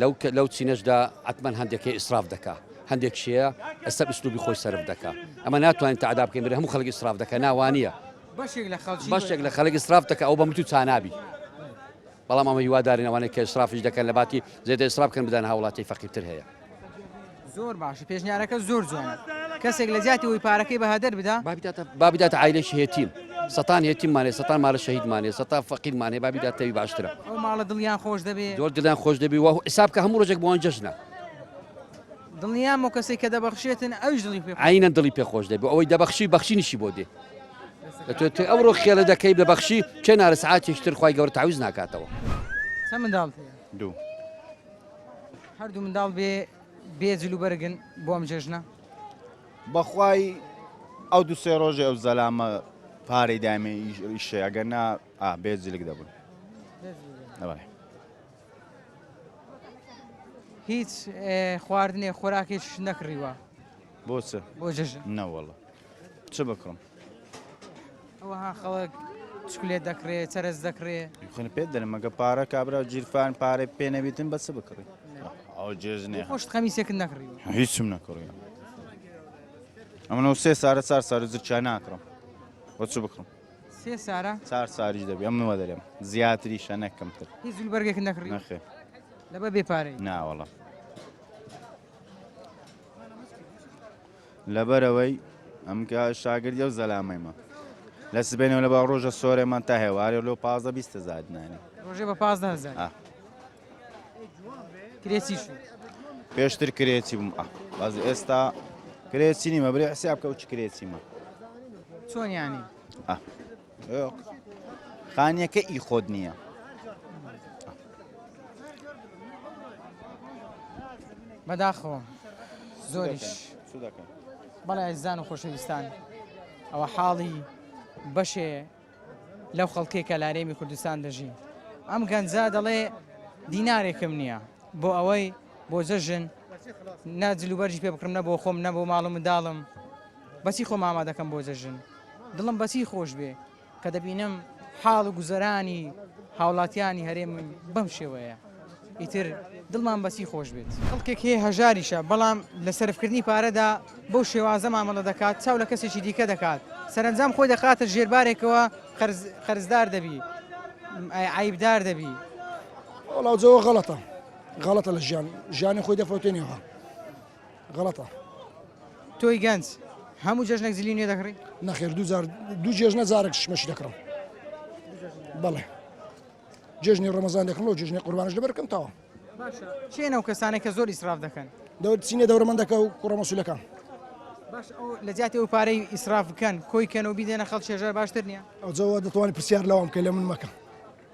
لەو لەو چینەشدا حتمما هەندێک هەیە ئیسراف دەکا هەندێک شەیە ئەسەر ئسلوبی خۆی سەرف دەکا ئەمە ناتوانین تعدا بکەین بێ هەموو خەڵک ئیسراف دەکا ناوانیە بەشێک لە خەڵکی بەشێک لە خەڵک ئیسراف دەکا ئەو بە متو چانابی بەڵام ئەمە هیوادارین ئەوانەی کە ئیسرافیش دەکەن لە باتی زێدە ئیسراف بکەن بدەن هاوڵاتی فەقیرتر هەیە. زۆر باشە پێشنیارەکە زۆر جوانە کەسێک لە جیاتی ئەوەی پارەکەی بە هەدەر بدا با بداتە عایلەی هێتیم سەتان هێتیممان هەیە سەتان مالە شەهیدمان هەیە سەتا فەقیرمان هەیە با بیداتەوی باشترە ئەو ماڵە دڵیان خۆش دەبێ زۆر دڵیان خۆش دەبی و حساب کە هەموو ڕۆژێک بۆیان جەژنە دڵنیام ئەو کەسێک کە دەبەخشێتن ئەویش دڵی پێ عینەن دڵی پێ خۆش دەبی ئەوەی دەبەخشی بەخشینیشی بۆ دێ تۆ ئەوڕۆ خێڵە دەکەی دەبەخشی چێ نارە سعاتێکی تر خوای گەورە تەعویز ناکاتەوە. چەند منداڵت هەیە؟ دوو. هەردوو منداڵ بێ بێ جل و بەرگن بۆ ئەم جەژنە؟ بەخوای ئەو دوو سێ ڕۆژێ ئەو زەلامە پارەی دامێ ئیشێ ئەگەر نا ئا بێ جلک دەبوون. بەڵێ. هیچ خواردنێ خۆراکێکیش نەکڕیوە؟ بۆ چ؟ بۆ جەژن. نەوەڵا چ بکڕم؟ ئەوها خەڵک چکلێت دەکڕێ چەرەس دەکڕێ. خوێن پێت دەرم مەگە پارە کابرا جیرفان پارەی پێ نەبیتن بە چ بکڕی؟ ئەو جێژنێ. خۆشت قەمیسێکت نەکڕیوە؟ هیچم نەکڕیوە. ئەمن سێ سارە چار سارە زرچا ناکڕم. بۆ چ بکڕم؟ سێ سارە؟ چار ساریش دەبی ئەم وە دەرێم زیاتریشە نەک کەمتر. هیچ جلوبەرگێکت نەکڕی؟ نەخێر. لەبەر بێ پارەی؟ ناوەڵا. لەبەرئەوەی ئەم کە شاگردی ئەو زەلامەیمە لە سبەینەوە لە با ڕۆژە سۆرێمان تا هێوارێ لۆ 15 20 هزار دیناری ڕۆژێ بە 15 هزار ئا. کرێچی شو پێشتر کرێچی بووم ئا باز ئێستا کرێچی نیمە برێ حساب کە و چ کرێچیمە چۆن یانی ئا. خانیەکە ئی خۆت نییە. بەداخەوە زۆریش بەڵێ ئازیزان و خۆشەویستان ئەوە حاڵی بەشێ لەو خەڵکێک کە لارێمی کوردستان دەژی ئەم گەنجە دەڵێ دینارێکم نییە بۆ ئەوەی بۆ جەژن نە جلوبەرگی پێ بکڕم نە بۆ خۆم نە بۆ ماڵ و منداڵم بەچی خۆم ئامادەکەم بۆ جەژن دڵم بەچی خۆش بێ کە دەبینم حاڵ و گوزەرانی هاوڵاتیانی هەرێمم بەم شێوەیە ئیتر دڵمان بەچی خۆش بێت. خەڵکێک هەیە هەژاریشە بەڵام لە سەرفکردنی پارەدا بەو شێوازە مامەڵە دەکات چاو لە کەسێکی دیکە دەکات سەرەنجام خۆی دەخاتە ژێربارێکەوە قەرز قەرزدار دەبی عەیبدار دەبی. وەڵا جەوە غەڵەتە غەڵەتە لە ژیان ژیانی خۆی دەفەوتێنێەوە غەڵەتە. تۆی گەنج هەموو جەژنێک جلی نوێ دەکڕی؟ نەخێر دوو جار دوو جێژنە جارێک شمەشی دەکڕم بەڵێ جێژنی ڕەمەزان دەکڕم و جێژنی قوربانش لەبەرکەم تاوە باشە کێن ئەو کەسانەی کە زۆر ئیسراف دەکەن؟ دەور چینە دەورەمەندەکە و کوڕە مەسولەکان. باش ئەو لە جیاتی ئەو پارەی ئیسراف بکەن کۆی کەن و بیدەنە خەڵکی هەژار باشتر نییە؟ ئەوجەوە دەتوانانی پرسیار لەوان بکەی لە من مەکە.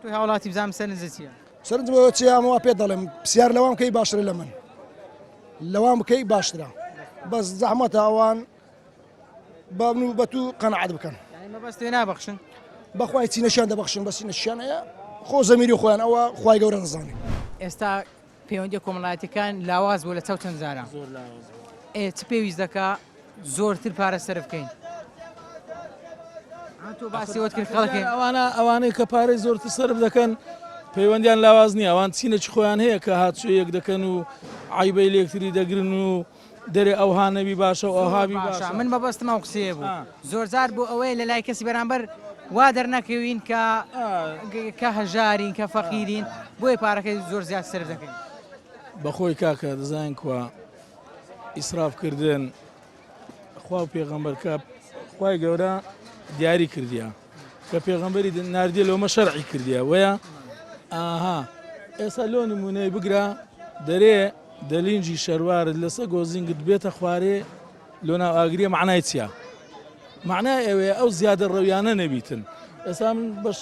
تۆی هاوڵاتی بزانم سەرنجت چییە؟ سەرنجم ئەوە چییە ئەمە وا پێت دەڵێم پرسیار لەوان بکەی باشترە لە من لەوان بکەی باشترە بەس زەحمەتە ئەوان بە من و بە تو قەناعەت بکەن. یانی مەبەست توێ نابەخشن؟ بەخوای چینەشیان دەبەخشن بەس چینەشیان هەیە خۆ زەمیری خۆیان ئەوە خوای گەورە دەزانێ. ئێستا پەیوەندیە کۆمەڵایەتیەکان لاواز بووە لە چاو چەند جاران. زۆر لاواز بووە. ئێ چ پێویست دەکا زۆرتر پارە سەرف بکەین؟ تۆ باسی ئەوەت کرد خەڵک ئەوانە ئەوانەی کە پارەی زۆرتر سەرف دەکەن. پەیوەندیان لاواز نییە ئەوان چینێکی خۆیان هەیە کە هاتوچۆ یەک دەکەن و عیبەی لێکتری دەگرن و دەرێ ئەوها نەبی باشە و ئەوها بی باشە. من مەبەستم ئەو قسەیە بوو زۆرجار بۆ ئەوەیە لە لای کەسی بەرامبەر وا دەرنەکەوین کە کە هەژارین کە فەقیرین بۆیە پارەکەی زۆر زیاد سەرف دەکەین. بەخۆی کاکە دەزانین کوا ئیسراف کردن خوا و پێغەمبەر کە خوای گەورە دیاری کردیە کە پێغەمبەری ناردیە لۆمە شەرعی کردیە وەیە ئاها ئێستا لۆ نمونەی بگرە دەرێ دەلینجی شەروارت لەسە گۆزینگت بێتە خوارێ لۆ ناو ئاگریە معنای چییە؟ معنای ئەوەیە ئەو زیادە ڕەویانە نەبیتن ئێستا من بەش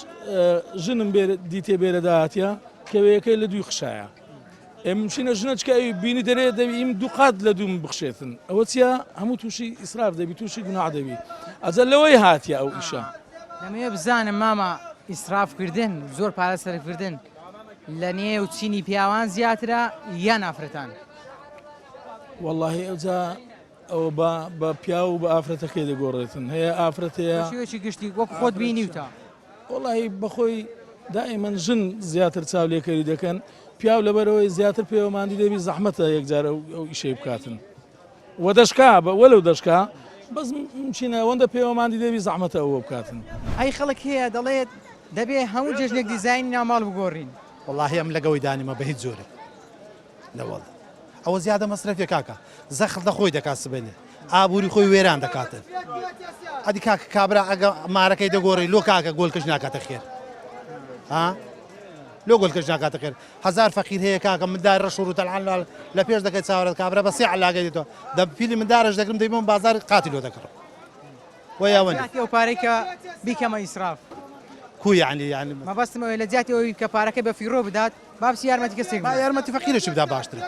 ژنم بێ دیتێ بێرە داهاتە کەوەیەکەی لە دوی خشایە ئێ ممکنە ژنە چکە ئەوی بینی دەرێ دەبی ئیم دوو قات لە دووم بخشێتن ئەوە چیە هەموو تووشی ئیسراف دەبی تووشی گوناح دەبی ئەجە لەوەی هاتیە ئەو ئیشە. دەمەوێ بزانم مامە ئیسراف کردن زۆر پارە سەرف کردن لە نێو چینی پیاوان زیاترە یان ئافرەتان؟ وەڵاهی ئەوجا ئەوە بە بە پیاو و بە ئافرەتەکەی دەگۆڕێتن هەیە ئافرەت هەیە بە شێوەیەکی گشتی وەک خۆت بینیوتە. وەڵاهی بەخۆی دائیمەن ژن زیاتر چاولێکەری دەکەن پیاو لەبەرەوەی زیاتر پێوە ماندی دەبی زەحمەتە یەکجار ئەو ئیشەی بکاتن وە دەشکا وەلو دەشکا بەس مچینە ئەوەندە پێوە ماندی دەبی زەحمەتە ئەوە بکاتن. ئەی خەڵک هەیە دەڵێت دەبێ هەموو جەژنێک دیزاینی ناوماڵ بگۆڕین. وەڵاهی ئەم لەگەوەی دانیمە بە هیچ جۆرێک. نەوەڵا ئەوە زیادە مەسرەفیە کاکە زەخت لە خۆی دەکات سبەینێ ئابووری خۆی وێران دەکاتن ئەدی کاکە کابرا ئەگە مارەکەی دەگۆڕی لۆ کاکە گۆلکەش ناکاتە خێر ها لۆ گۆلکەش ناکاتە خێر هەزار فەقیر هەیە کاکە مندار ڕەش و ڕوتەلعان لە پێش دەکەی چاوەڕێت کابرا بە سێ عەلاگەی دێتەوە دە پیلی مندارش دەگرم دەیبم بازار قاتی لۆ دەکڕم وە یا وەنی. جیاتی ئەو پارەی کە بیکەمە ئیسراف. کو یعنی یعنی. مەبەستم ئەوەیە لە جیاتی ئەوەی کە پارەکەی بە فیڕۆ بدات با بچی یارمەتی کەسێک با بدات. یارمەتی فەقیرێکی بدا باشترە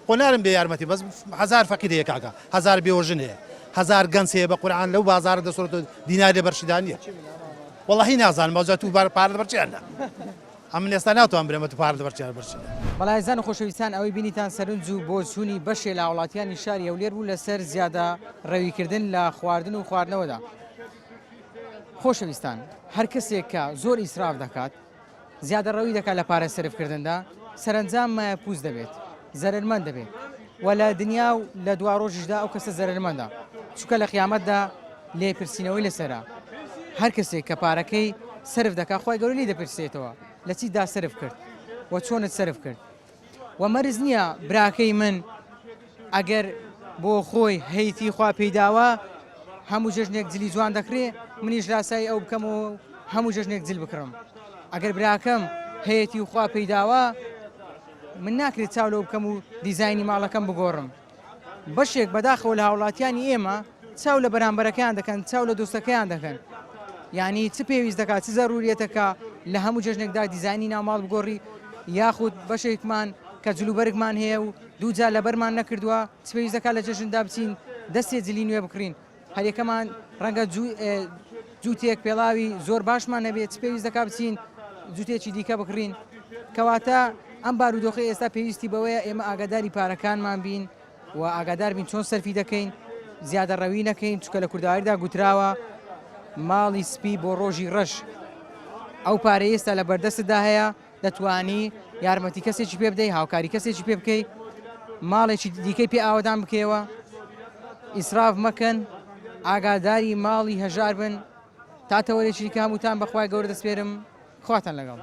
خۆ نارم بێ یارمەتی بەس هەزار فەقیر هەیە کاکە هەزار بێوەژن هەیە هەزار گەنج هەیە بە قورعان لەو بازارە دەسڕێتەوە دینار لە بەرشیدا نییە وەڵاهی نازانم ئەوجا تو پارە لەبەر چیان دا ئەمن ئێستا ناتوانم برێمە تو پارە لەبەر چیان بەرشیدا. بەڵێ ئازیزان و خۆشەویستان ئەوەی بینیتان سەرنج و بۆچوونی بەشێ لە هاوڵاتیانی شاری هەولێر بوو لەسەر زیادە ڕەوی کردن لە خواردن و خواردنەوەدا. خۆشەویستان هەر کەسێک کە زۆر ئیسراف دەکات زیادەڕەوی دەکات لە پارە سەرفکردندا، سەرەنجام مایەپووچ دەبێت، زەرەرمەند دەبێت و لە دنیا و لە دواڕۆژیشدا ئەو کەسە زەرەرمەندە، چونکە لە قیامەتدا لێپرسینەوەی لەسەرە. هەر کەسێک کە پارەکەی سەرف دەکات خوای گەورە لێی دەپرسێتەوە لە چیدا سەرف کرد و چۆنت سەرف کرد. وە مەرج نییە براکەی من ئەگەر بۆ خۆی هەیتی خوا پێی داوە هەموو جەژنێک جلی جوان دەکرێ منیش لاسایی ئەو بکەم و هەموو جەژنێک جل بکڕم ئەگەر براکەم هەیەتی و خوا پێی داوە من ناکرێت چاو لەو بکەم و دیزایانی ماڵەکەم بگۆڕم بەشێک بەداخەوە لە هاوڵاتیانی ئێمە چاو لە بەرامبەرەکەیان دەکەن، چاو لە دۆستەکەیان دەکەن. یانی چ پێویست دەکات، چ زەروریەتەکە لە هەموو جەژنێکدا دیزاینی ناو ماڵ بگۆڕی، یاخود بەشێکمان کە جلوبەرگمان هەیە و دووجار لەبەرمان نەکردووە، چ پێویست دەکات لە جەژندا بچین دەستێ جلی نوێ بکڕین. هەریەکەمان ڕەنگە جووتێک پێڵاوی زۆر باشمان هەبێت، چ پێویست دەکات بچین جووتێکی دیکە بکڕین. کەواتە ئەم بارودۆخەی ئێستا پێویستی بەوەیە ئێمە ئاگاداری پارەکانمان بین و ئاگادار بین چۆن سەرفی دەکەین، زیادەڕەوی نەکەین، چونکە لە کوردەواریدا گوتراوە ماڵی سپی بۆ ڕۆژی ڕەش. ئەو پارەی ئێستا لە بەردەستتدا هەیە دەتوانی یارمەتی کەسێکی پێ بدەی، هاوکاری کەسێکی پێ بکەی، ماڵێکی دیکەی پێ ئاوەدان بکەیەوە. ئیسراف مەکەن، ئاگاداری ماڵی هەژار بن. تا تەوەرێکی دیکە هەمووتان بە خوای گەورە دەسپێرم. خواتان لەگەڵ.